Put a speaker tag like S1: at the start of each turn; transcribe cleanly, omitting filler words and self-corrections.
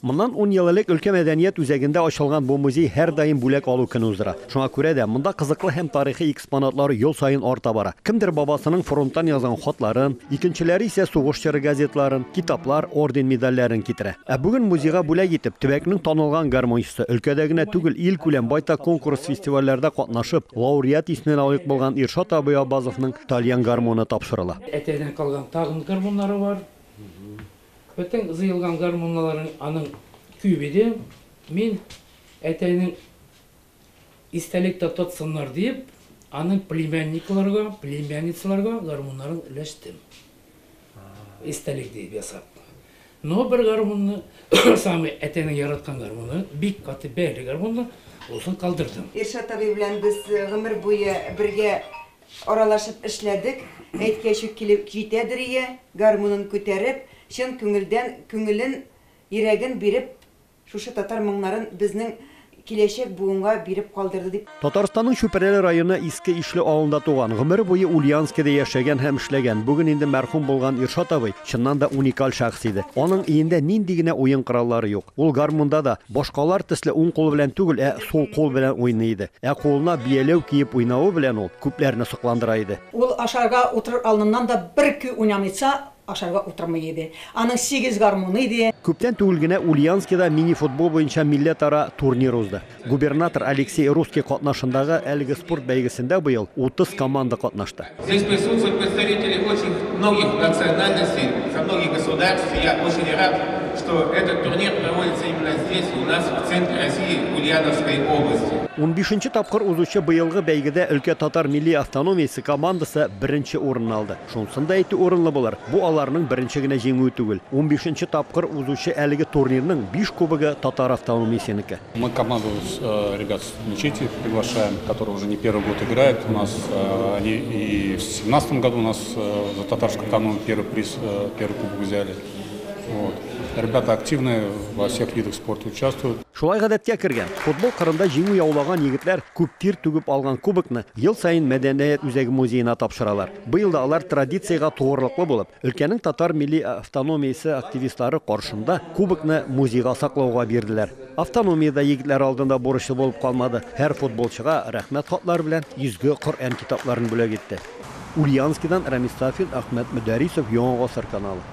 S1: Моннан ун ел элек өлкә мәдәният үзәгендә ачылган бу музей һәрдаим бүләк алу көне уздыра. Шуңа күрә дә монда кызыклы һәм тарихи экспонатлар ел саен арта бара. Кемдер бабасының фронттан язган хатларын, икенчеләре исә сугыш чоры газетларын, китаплар, орден-медальләрен китерә. Ә бүген музейга бүләк итеп, төбәкнең танылган гармунчысы, өлкәдә генә түгел, илкүләм байтак конкурс-фестивальләрдә катнашып, лауреат исеменә лаек булган Иршат абый Аббазовның тальян гармуны тапшырыла.
S2: Әтәйдән калган тагын гармуннары бар. Бөтен җыелган гармунналарың аның күп иде. Мин әтәйнең истәлектә тотсыннар диеп, аның племянникларга, племянницаларга гармуннарын өләштем. Истәлек диеп ясап. Но бер гармунны, самый әтәйнең яраткан гармуны, бик каты бәяле гармунны, усын калдырдым.
S3: Иршат абый белән без гомер буе бергә аралашып эшләдек. Әйткәч үк килеп җитәдер ие, гармунын күтәреп, чын күңелдән, күңелен, йөрәген биреп, шушы татар моңнарын безнең киләчәк буынга биреп калдырды дип.
S1: Татарстанның Чүпрәле районы Иске Ишле авылында туган, гомере буе Ульяновскида яшәгән һәм эшләгән, бүген инде мәрхүм булган Иршат абый, чыннан да уникаль шәхес иде. Аның өендә нинди генә уен кораллары юк. Ул гармунда да, башкалар төсле уң кулы белән түгел, ә сул кул белән уйный иде. Ә кулына бияләү киеп уйнавы белән ул күпләрне сокландыра иде.
S4: Ул ашарга утырыр алдыннан да бер көй уйнамыйча ашарга утырмый иде. Аның сигез гармуны иде.
S1: Күптән түгел генә Ульяновскида мини-футбол буенча милләтара турнир узды. Губернатор Алексей Русский катнашындагы әлеге спорт бәйгесендә быел 30 команда катнашты.
S5: Здесь присутствуют представители очень многих национальностей, со многих государств. Я очень рад, что этот турнир проводится именно здесь, у нас, в центре России, в Ульяновской области.
S1: 15нче тапкыр узучы быелгы бәйгедә өлкә татар милли автономиясе командасы беренче урын алды. Шунысын да әйтү урынлы булыр, бу аларның беренче генә җиңүе түгел. 15нче тапкыр узучы әлеге турнирның 5 кубогы татар автономиясенеке.
S6: Мы команду ребят с мечети приглашаем, которые уже не первый год играют. У нас они и в 17 году у нас за татарскую автономию первый приз, первый кубок взяли. Вот. Ребята активные, во всех видах спорта участвуют.
S1: Шулай гадәткә кергән, футбол кырында җиңү яулаган егетләр күп тир түгеп алган кубокны ел саен мәдәният үзәге музеена тапшыралар. Быел да алар традициягә тугрылыклы булып, өлкәнең татар милли автономиясе активистлары каршында кубокны музейга саклауга бирделәр. Автономия дә егетләр алдында бурычлы булып калмады. Һәр футболчыга рәхмәт хатлары белән изге Коръән китапларын бүләк итте. Ульяновскидан Рамис Сафин, Әхмәт Мөдәрисов, Яңа Гасыр каналы.